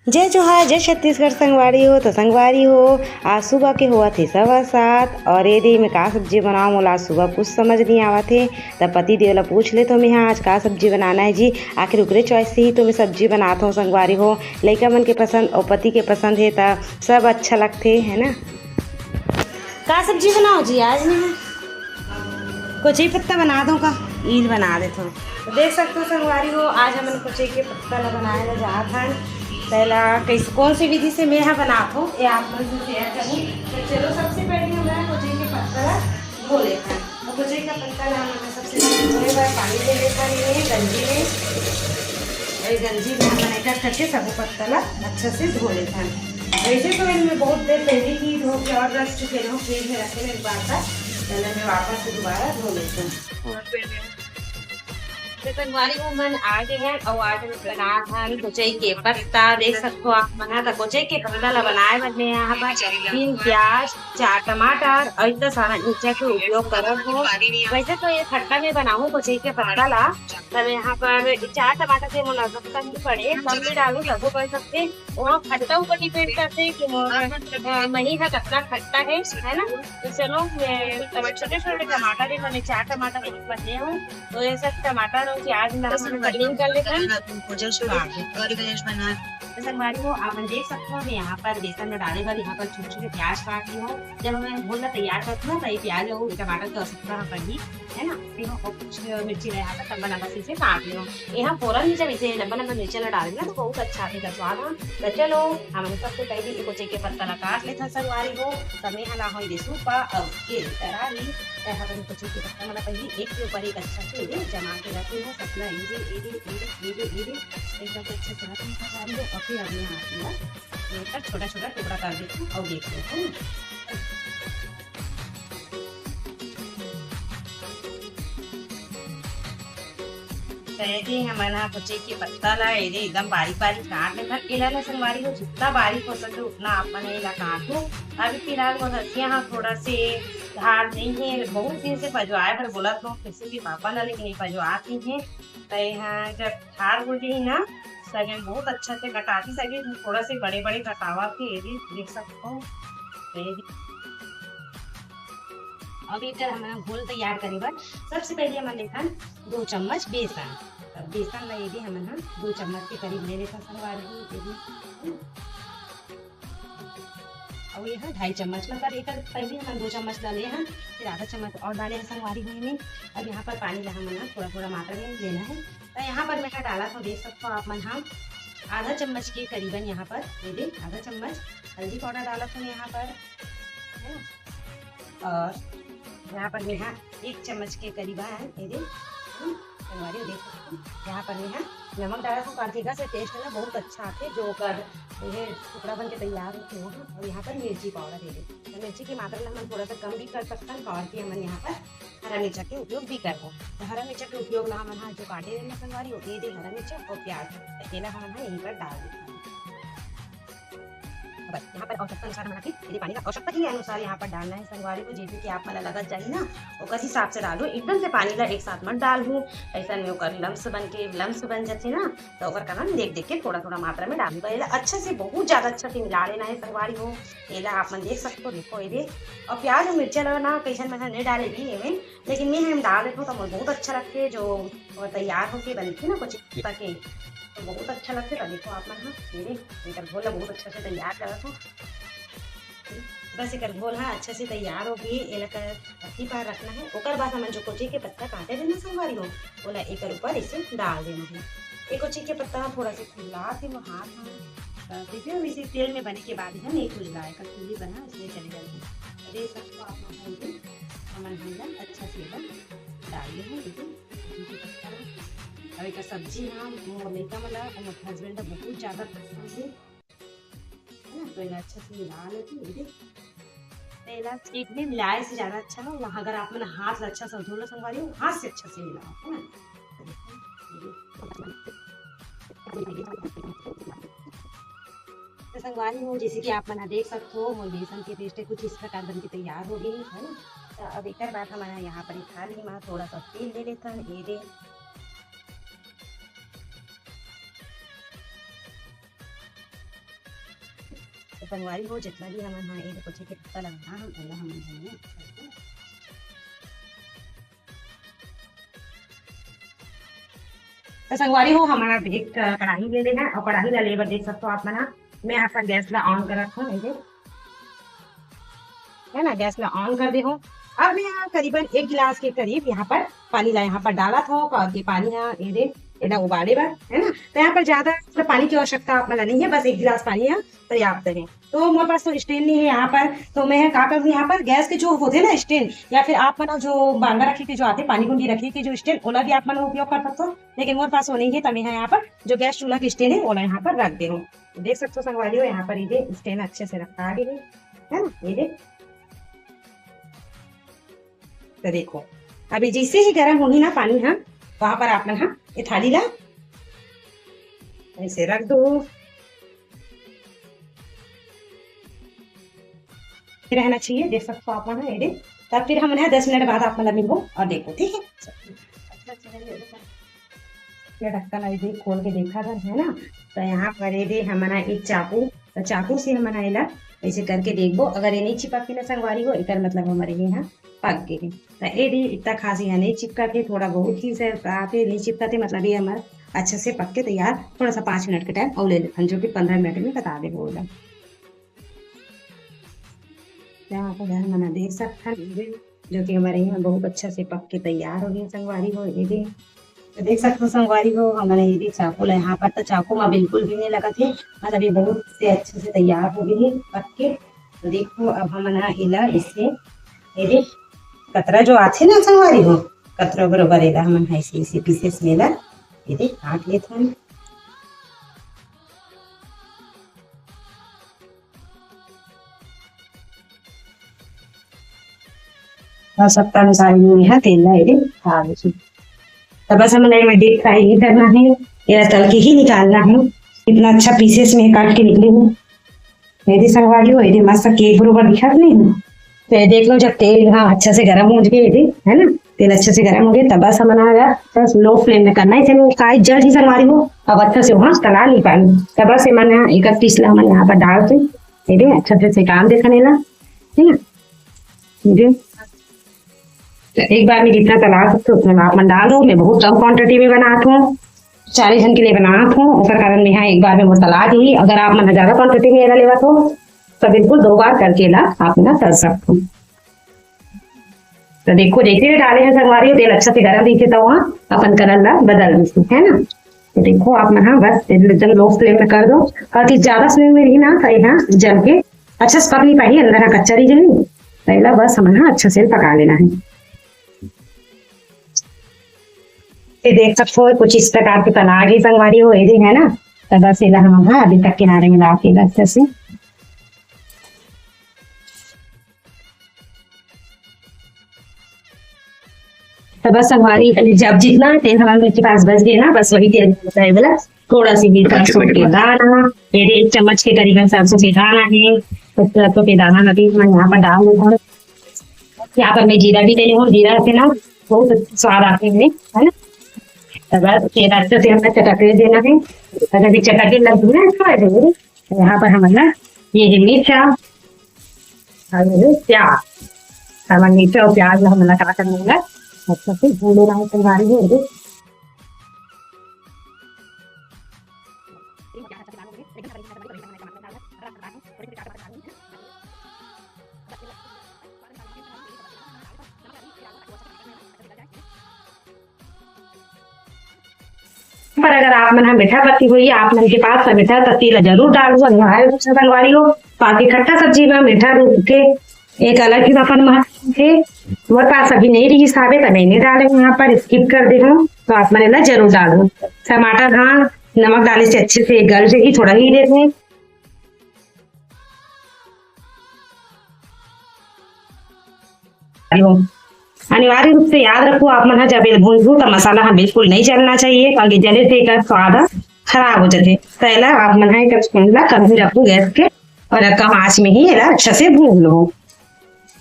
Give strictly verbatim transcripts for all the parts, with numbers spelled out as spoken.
जय जोहार, जय छत्तीसगढ़ संगवारी हो। तो संगवारी हो, आज सुबह के होवत हे सवा सात और ये दे मैं का सब्जी बनाऊँ, मोला आज सुबह कुछ समझ नहीं आवत हे। तब पति देव ला पूछ ले तो मैं, हाँ, आज का सब्जी बनाना है जी। आखिर ओकरे चॉइस से ही तो मैं सब्जी बनात हूँ संगवारी हो। लइका मन के पसंद और पति के पसंद है त सब अच्छा लगथे, है ना। का सब्जी बनाओ जी आज मैं? कोचई पत्ता बना दो का? ईल बना देथो। तो देख सकते हो संगवारी हो, आज हमन कोचई के पत्ता ला बनाए ला जात हन। पहला कैसे, कौन सी विधि से मैं यहाँ बनात हूँ, ये आप मन से शेयर करूँ। तो चलो, सबसे पहले हम यहाँ कोचई के पत्ता ला धो लेथन। तो कोचई का पत्ता ला हमन सबसे पहले धोए बर पानी ले लेथन ये गंजी में। ये गंजी में हमन एक एक करके सबो पत्ता ला अच्छा से धो लेथन। वैसे तो इनमें बहुत देर पहले ही धो के और रख चुके रहो, फ्रिज में रखे एक बार का, पहले मैं वापस से दोबारा धो लेथन। तो संगवारी हो, मन आ गए हैं और आज हम बनात हन कोचई के पत्ता। देख सकते हो आप मन ह, तो कोचई के पत्ता ला बनाए बर मैं यहाँ पर तीन प्याज, चार टमाटर और इतना सारा मिर्चा के उपयोग करत हो। वैसे तो ये खट्टा में बनाऊँ कोचई के पत्ता ला, तब यहाँ पर चार टमाटर से मोला कम भी पड़े, कम भी डालू, तबो कर सकते। वहाँ खट्टा ऊपर डिपेंड करते कि मोर, अ, मही ह कतना खट्टा है, है ना। तो चलो, मैं टमा-, छोटे छोटे टमाटर ही, मैंने चार टमाटर के ऊपर ले हूँ। तो ये सब टमाटर और प्याज ला हमन कटिंग कर लेथन। तो संगवारी हो, आप मन देख सकते हो, मैं यहाँ पर बेसन में डाले बर यहाँ पर छोटे छोटे प्याज काट ली हूँ। जब मैं घोल ला तैयार करती हूँ, तो ये प्याज और टमाटर के आवश्यकता हम पड़ही, है ना। फिर हम कुछ मिर्ची रहा था, तब बना बस इसे काट ली हूँ। ये हम फोरन में जब इसे लंबा लंबा मिर्ची ला डालेंगे ना, तो बहुत अच्छा आएगा स्वाद। हाँ, तो चलो, हम सबसे पहले ये कोचई के पत्ता ला काट लेथन संगवारी हो। समय हला हो ये सूपा अब ये करारी। तो यहाँ पर कोचई के पत्ता मतलब पहले एक के ऊपर एक अच्छा से ये जमा के रखे हो, सपना ये दे, ये दे, ये दे, ये दे, ये दे, एकदम से अच्छे से रख लेथन संगवारी हो। और फिर अब यहाँ पर छोटा छोटा टुकड़ा कर देती हूँ और देखते हैं। तो ये दे हमन ह कोचई के पत्ता ला ये दे एकदम बारीक बारीक काट लेथन। एला ना संगवारी हो, जितना बारीक हो सके उतना आप मन एला काटो। अभी फिलहाल मोर हथिया ह थोड़ा से धार नहीं है, बहुत दिन से पजवाए बर बोलत हूँ किसी के पापा ला, लेकिन ये पजवात नहीं है। तो यहाँ जब धार हो जाही ना, सगे बहुत अच्छा से कटाती, सगे थोड़ा से बड़े बड़े कटावा के ये दे देख सकते हो। तो ये दे अब एकर हमन घोल तैयार करे बर सबसे पहले हमन लेथन दो चम्मच बेसन। अब बेसन ला ये दे हमन ह दो चम्मच के करीब ले लेथन संगवारी हो, ये दे। अउ ये ह ढाई चम्मच, मतलब एकर पहले हमन दो चम्मच डाले हन, फिर आधा चम्मच और डाले हन संगवारी हो एमे। अब यहाँ पर पानी ला हमन ह थोड़ा थोड़ा मात्रा में लेना है। तो यहाँ पर मैं ह डालत हूँ, देख सकते हो आप मन ह, आधा चम्मच के करीबन यहाँ पर, ये दे आधा चम्मच हल्दी पाउडर डालत हूँ यहाँ पर, है ना। और यहाँ पर मेहा एक चम्मच के करीब आए, ये दे, हम्म, संगवारी हो देख सकते हो। यहाँ पर मेहा नमक डाला था, काफी से टेस्ट ना बहुत अच्छा आथे, जो ओकर ये टुकड़ा बन के तैयार होते हो। और यहाँ पर मिर्ची पाउडर, ये दे, तो मिर्ची की मात्रा ला हमन थोड़ा सा कम भी कर सकते हैं, और भी हमन यहाँ पर हरा मिर्चा के उपयोग भी करबो। तो हरा मिर्चा के उपयोग ला हमन हा जो काटे रहे संगवारी हो, ये दे हरा मिर्चा और प्याज, तो एला हमन हा यहीं पर डाल देथन। बस यहाँ पर आवश्यकता अनुसार हमन हा फिर ये पानी का आवश्यकता के अनुसार यहाँ पर डालना है संगवारी हो। जैसे कि आप मन ला लगत जाही ना, ओकर हिसाब से डालू, एकदम से पानी ला एक साथ मत डालू। ऐसा में ओकर लम्स बन के लम्स बन जाथे ना, तो ओकर कारण देख देख के थोड़ा थोड़ा मात्रा में डालू। एला अच्छा से, बहुत ज्यादा अच्छा से मिला लेना है संगवारी हो। एला आप मन देख सकते हो, देखो ये दे। और प्याज और मिर्चा ला ना कैसन मन नहीं डाले भी एमे, लेकिन मैं हम डाल देथों तो मोर बहुत अच्छा लगथे, जो तैयार होके बनथे ना कुछ के, तो बहुत अच्छा लगथे। तो देखो आप मन हा, ये दे, एकर घोल ला बहुत अच्छा से तैयार करत हों। बस एकर घोल हा अच्छा से तैयार हो गई, एला कर अक्की पार रखना है। ओकर बाद हमन जो कोचई के पत्ता काटे रहे ना संगवारी हो, ओला एकर ऊपर इसे डाल देना है। एक कोचई के पत्ता हा थोड़ा से खुजलात हे, वो हाथ हा, अ, देखिए, हम इसे तेल में बने के बाद ही हम नहीं खुजलाए, कस्तूरी बना इसलिए चले जाते हैं। अब ये सबको आप लोग हमन हमन अच्छा से एकदम डाल दे हैं, देखिए, कोचई के पत्ता। अब एक सब्जी हा मोर लइका मन ला, मोर हस्बैंड ला बहुत ज्यादा पसंद है। है ना, तो एला अच्छा से मिला लेती हूँ, ये देख। तो एला एक में मिलाए से ज्यादा अच्छा है, वहाँ अगर आप मन हाथ ला अच्छा से धो लो संगवारी हो, हाथ से अच्छा से मिलाओ, है ना। तो संगवारी हो, जैसे कि आप मन देख सकते हो, मोर बेसन के पेस्ट कुछ इस प्रकार बन के तैयार हो गई है ना। तो अब एक बार हमारा यहाँ पर एक थाली में थोड़ा सा तेल ले लेता है, ये दे। संगवारी हो, जितना भी हमन ह, ये देखो, ठीक है, पत्ता लगाना हम, एला हमन ह, तो संगवारी हो, हमन अब एक कढ़ाई ले लेना है, और कढ़ाई ला ले बर देख सकते हो आप मन ह, मैं अपन गैस ला ऑन करत हूँ, ये देख, है ना, गैस ला ऑन कर दे हूँ। अब मैं यहाँ करीबन एक गिलास के करीब यहाँ पर पानी ला यहाँ पर डालत हूँ, और ये पानी ह, ये देख, एला उबाले बर, है ना। तो यहाँ पर ज्यादा पानी की आवश्यकता आप मन ला नहीं है, बस एक गिलास पानी ह पर्याप्त है। तो मोर पास तो स्टैंड नहीं है यहाँ पर, तो मैं का करूँ, यहाँ पर गैस के जो होते ना स्टैंड, या फिर आप मन जो बांगा रखे के जो आते, पानी गुंडी रखे के जो स्टैंड, ओला भी आप मन उपयोग कर सकते हो। लेकिन मोर पास वो नहीं है, तो मैं यहाँ पर जो गैस चूल्हा के स्टैंड है, ओला यहाँ पर रख दे हूँ। देख सकते हो संगवारी हो, यहाँ पर ये स्टैंड अच्छे से रखा आगे है, है ना, ये देख। तो देखो, अभी जैसे ही गर्म होही ना पानी ह, वहां पर आप मन ह ये थाली ला ऐसे रख दो। रहना चाहिए, देख सकते हो आप मन ह, ये देख। तब फिर हमन ह दस मिनट बाद आप मन ला मिलबो और देखो, ठीक है। ये ढक्कन अभी खोल के देखा था, है ना। तो यहाँ पर ये दे हमन ह एक चाकू, तो चाकू से हमन ह एला ऐसे करके देखबो, अगर ये नहीं चिपक के ना संगवारी हो, एकर मतलब हमर ये ह पक गे हे। तो ये दे इतना खास यहाँ नहीं चिपका थे, थोड़ा बहुत ही से आते नहीं चिपका थे, मतलब ये हमर अच्छा से पक के तैयार। थोड़ा सा पाँच मिनट के टाइम और ले लेथन, जो कि पंद्रह मिनट में बता देबो ओला। यहाँ पर हमन देख सकथन, जो कि हमर यहाँ बहुत अच्छा से पक के तैयार हो गए संगवारी हो। ये दे, तो देख सकते हो संगवारी हो, हमन ये दे चाकू ला, यहाँ पर तो चाकू में बिल्कुल भी नहीं लगा थे, मतलब ये बहुत से अच्छे से तैयार हो गए हे पक के। तो देखो, अब हमन ह एला इससे, ये दे, कतरा जो आथे ना संगवारी हो, कतरा बरोबर एला हमन ह ऐसे, ऐसे पीसेस में ला, ये दे, काट लेथन। आवश्यकता अनुसार ही है तेल ला, ये दे, डाल दीजिए। तो बस हमन एमे डीप फ्राई नहीं करना है, ये तल के ही निकालना है। इतना अच्छा पीसेस में काट के निकले हूँ। ये दे संगवारी हो, ये दे मस्त केक बरोबर दिखत नहीं है। तो ये देख लो, जब तेल हाँ अच्छा से गर्म हो गए, ये दे, है ना, तेल अच्छे से गर्म हो गए, तब बस हमन ह बस लो फ्लेम में करना है, इसे लोग काहे जल्द ही संगवारी हो, अब अच्छा से वहाँ तला नहीं पाए। तब बस हमन ह एक पीस ला हमन यहाँ पर डाल के, ये दे, अच्छा से सेकान दे सनेला, ठीक है। जी। तो एक बार में जितना तला सकते हो उतना आप मन डाल दो। मैं बहुत कम क्वांटिटी में बनात हूँ, चालीस जन के लिए बनात हूँ, ओकर कारण मैं यहाँ एक बार में मोर तला दी। अगर आप मन ज्यादा क्वांटिटी में एला लेवत हो तो बिल्कुल दो बार करके ला आप ना कर सकते हो। तो देखो, जैसे ही डाले हैं संगवारी, तेल अच्छा से गर्म दिखे तो वहाँ अपन कलर ला बदल दीजिए, है ना। तो देखो आप मन ह बस एकदम लो फ्लेम में कर दो, और कि ज्यादा फ्लेम में रही ना तो यहाँ जल के अच्छा से पक नहीं पाही, अंदर ह कच्चा रह जाही। तो एला बस हमन ह अच्छा से पका लेना है। ये देख सकते हो कुछ इस प्रकार के तना आगे संगवारी हो, ये दे, है ना। तो बस एला हम ह अभी तक किनारे में ला के अच्छा से तो बस संगवारी, जब जितना तेल हमारे के पास बच गया ना, बस वही तेल होता है बोला। थोड़ा सी भी सरसों के दाना, ये एक चम्मच के करीबन सरसों के दाना है। तो सरसों के दाना अभी मैं यहाँ पर डाल देता हूँ। यहाँ पर मैं जीरा भी ले हूँ, जीरा से ना बहुत स्वाद आते हैं, है ना। तो बस तेल अच्छे से हमें चटकने देना है। अगर भी चटकने लग गई ना, तो यहाँ पर हम ना ये है मिर्चा, अउ ये प्याज, हमन मिर्चा अउ प्याज ला हमन ला का करना है, अच्छा से भून लेना है संगवारी हो। पर अगर आप मन ह मीठा पत्ती होही, आप मन के पास त मीठा पत्ती ला जरूर डालहू, अनिवार्य रूप से संगवारी हो। बाकी खट्टा सब्जी में मीठा रूप के एक अलग ही अपन महत्व हे। मोर पास अभी नहीं रहिस हावे, त मैं नहीं डाले हूँ, यहाँ पर स्किप कर दे हूँ, तो आप मन एला जरूर डालहू। टमाटर, हाँ, नमक डाले से अच्छे से गल जाही, थोड़ा ही देर में। अनिवार्य रूप से याद रखो, आप मन ह जब ये भूंजहू त मसाला ह बिल्कुल नहीं जलना चाहिए, क्योंकि जले से एकर स्वाद ह खराब हो जाथे। तो एला आप मन ह एक स्पून ला कम ही रखो गैस के और कम आंच में ही एला अच्छा से भून लो,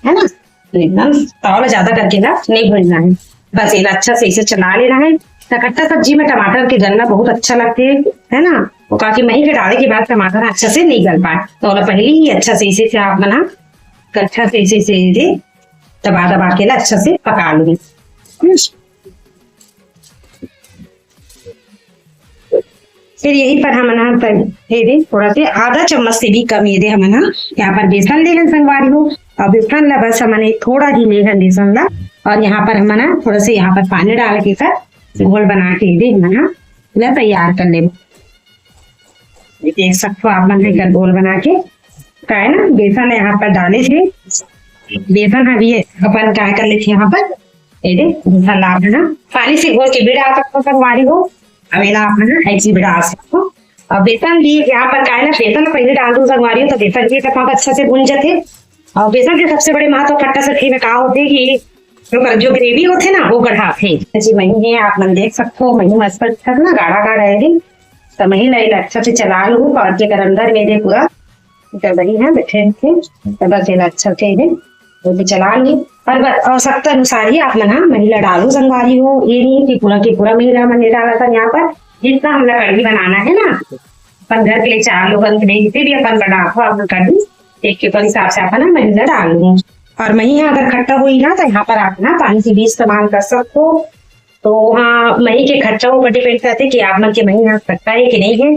है ना। तो एकदम तवा ला ज्यादा करके ना नहीं भूनना है, बस एला अच्छा से इसे चला लेना है। तो खट्टा सब्जी में टमाटर के गलना बहुत अच्छा लगथे, है ना। काकि मही के डाले के बाद टमाटर अच्छा से नहीं गल पाए, तो ओला पहले ही अच्छा से इसे से आप मन ह अच्छा से इसे से दे दबा दबा के ला अच्छा से पका लूंगी। फिर यहीं पर हमन ह त-, ये दे थोड़ा से आधा चम्मच से भी कम ये दे हमन ह यहाँ पर बेसन ले लेन संगवारी हो। और बेसन ला बस हमन ह थोड़ा ही ले हन बेसन ला, और यहाँ पर हमन ह थोड़ा से यहाँ पर पानी डाल के कर घोल बना के ये दे हमन ह ला तैयार कर लेबो। ये देख सकते हो आप मन ह एकर घोल बना के, का है ना, बेसन यहाँ पर डाले थे, बेसन अभी अपन काय कर लेथे यहाँ पर, ये दे बेसन ला आप ना पानी से घोल के भी डाल सकते हो संगवारी हो। अब एला आप ना ऐसे भी डाल सकते हो। और बेसन भी यहाँ पर काय ना, बेसन पहले डाल दो संगवारी हो, तो बेसन भी तक अच्छा से भून जाते। और बेसन के सबसे बड़े महत्व खट्टा सब्जी में का होथे कि ओकर जो ग्रेवी होथे ना, वो बढ़ाथे। जी, मही हे, आप मन देख सकते हो, मही मस्त अच्छा ना गाढ़ा गाढ़ा है, तो मही ला एला अच्छा से चला लूँ, और जेकर अंदर में दे पूरा गड़बड़ी है बैठे थे, तो बस एला अच्छा से दे वो भी चला लूँ। और बस आवश्यकता अनुसार ही आप मन ह मही ला डालू संगवारी हो। ये नहीं कि पूरा के पूरा मही ला मन डाला था यहाँ पर, जितना हमला कढ़ी बनाना है ना, अपन घर के लिए चार लोगन के लिए जितने भी अपन बनाथो, अपन कढ़ी एक के ऊपर हिसाब से अपन ह मही ला डाल दूँ। और मही ह अगर खट्टा होई ना, तो यहाँ पर आप ना पानी के भी इस्तेमाल कर सकते हो। तो हाँ, मही के खट्टा ऊपर डिपेंड करथे कि आप मन के मही ह खट्टा है कि नहीं है।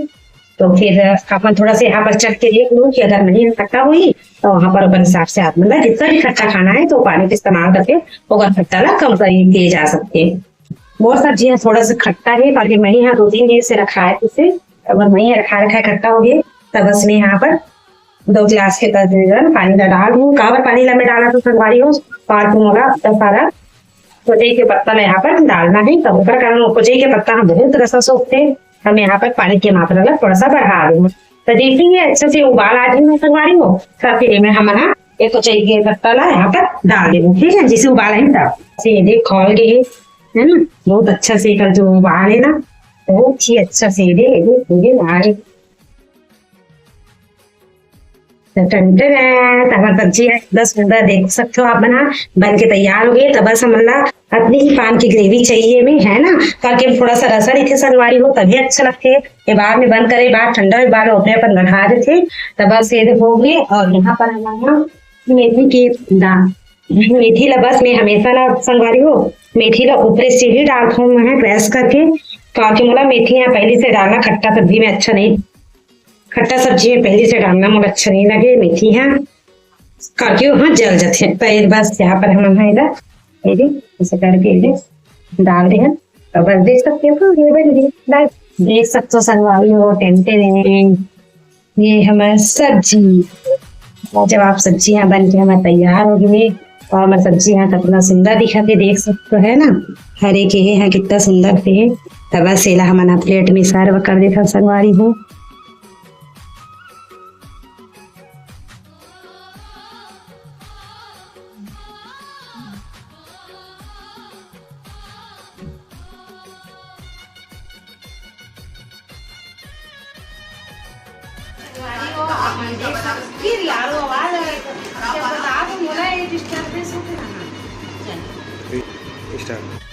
तो फिर आप मन थोड़ा सा यहाँ पर चख के देख लो कि अगर मही ह खट्टा होई, तो वहाँ पर अपन हिसाब से आप मन ला जितना भी खट्टा खाना है, तो पानी के इस्तेमाल करके ओकर खट्टा ला कम कर दिए जा सकते हैं। मोर सब्जी ह थोड़ा सा खट्टा है, काकि मही ह दो तीन दिन से रखा है, उसे अगर मही ह रखा रखा है, खट्टा हो गया, तब बस मैं यहाँ पर दो गिलास के तकरीबन पानी ला डाल दूँ। काबर पानी ला मैं डाला तो संगवारी हो, और तुम होगा इतना सारा कोचई के पत्ता ला यहाँ पर डालना है, तब ओकर कारण वो कोचई के पत्ता ह बहुत रसा सोखथे। हम यहाँ पर पानी के मात्रा ला थोड़ा सा बढ़ा दूँ। तो जैसे ही अच्छा से उबाल आ जाए संगवारी हो, तब फिर मैं हमन ह एक कोचई के पत्ता ला यहाँ पर डाल देबो, ठीक है। जैसे उबाल आई तब से ये देख खौल गए है, है ना, बहुत अच्छा से एकर जो उबाल है ना, बहुत ही अच्छा से ये दे, ये दे, ये दे, आ गए। तो टन टन, तहर सब्जी है, दस मिनट देख सकते हो आप बना, बन के तैयार हो गए। तो बस हमन ला अतनी ही पान की ग्रेवी चाहिए में, है ना, करके थोड़ा सा रसा रखे संगवारी हो, तभी अच्छा लगथे। ये बाद में बंद करे, बाद ठंडा होए, बाद में अपने अपन बढ़ा देथे। तो बस ये हो गए। और यहाँ पर हमन ला मेथी के दाना, मेथी ला बस मैं हमेशा ना संगवारी हो, मेथी ला ऊपरे से ही डालथों मैं क्रश करके, काकि मोला मेथी ह पहली से डालना खट्टा सब्जी में अच्छा नहीं, खट्टा सब्जी में पहली से डालना मोला अच्छा नहीं लगे मेथी ह। काकि वो ह जल जाथे। तो ये बस यहाँ पर हमन ह इधर ये दे, ऐसे करके ये दे, डाल दे हैं। तो बस देख सकते हो, ये बन गई। बस देख सकते हो संगवारी हो, टेंटे ये हमार सब्जी, लाजवाब सब्जी ह बन के हमार तैयार हो गई। और हमार सब्जी ह कितना सुंदर दिखत हे, देख सकते हो, है ना, हरे के हे ह, कितना सुंदर से हे। तब बस एला हमन ह प्लेट में सर्व कर देथन संगवारी हो। फिर यार, वो आवाज आ रही है। क्या बता दो, मोला ये डिस्टर्बेंस होते रहना। चल। स्टार्ट।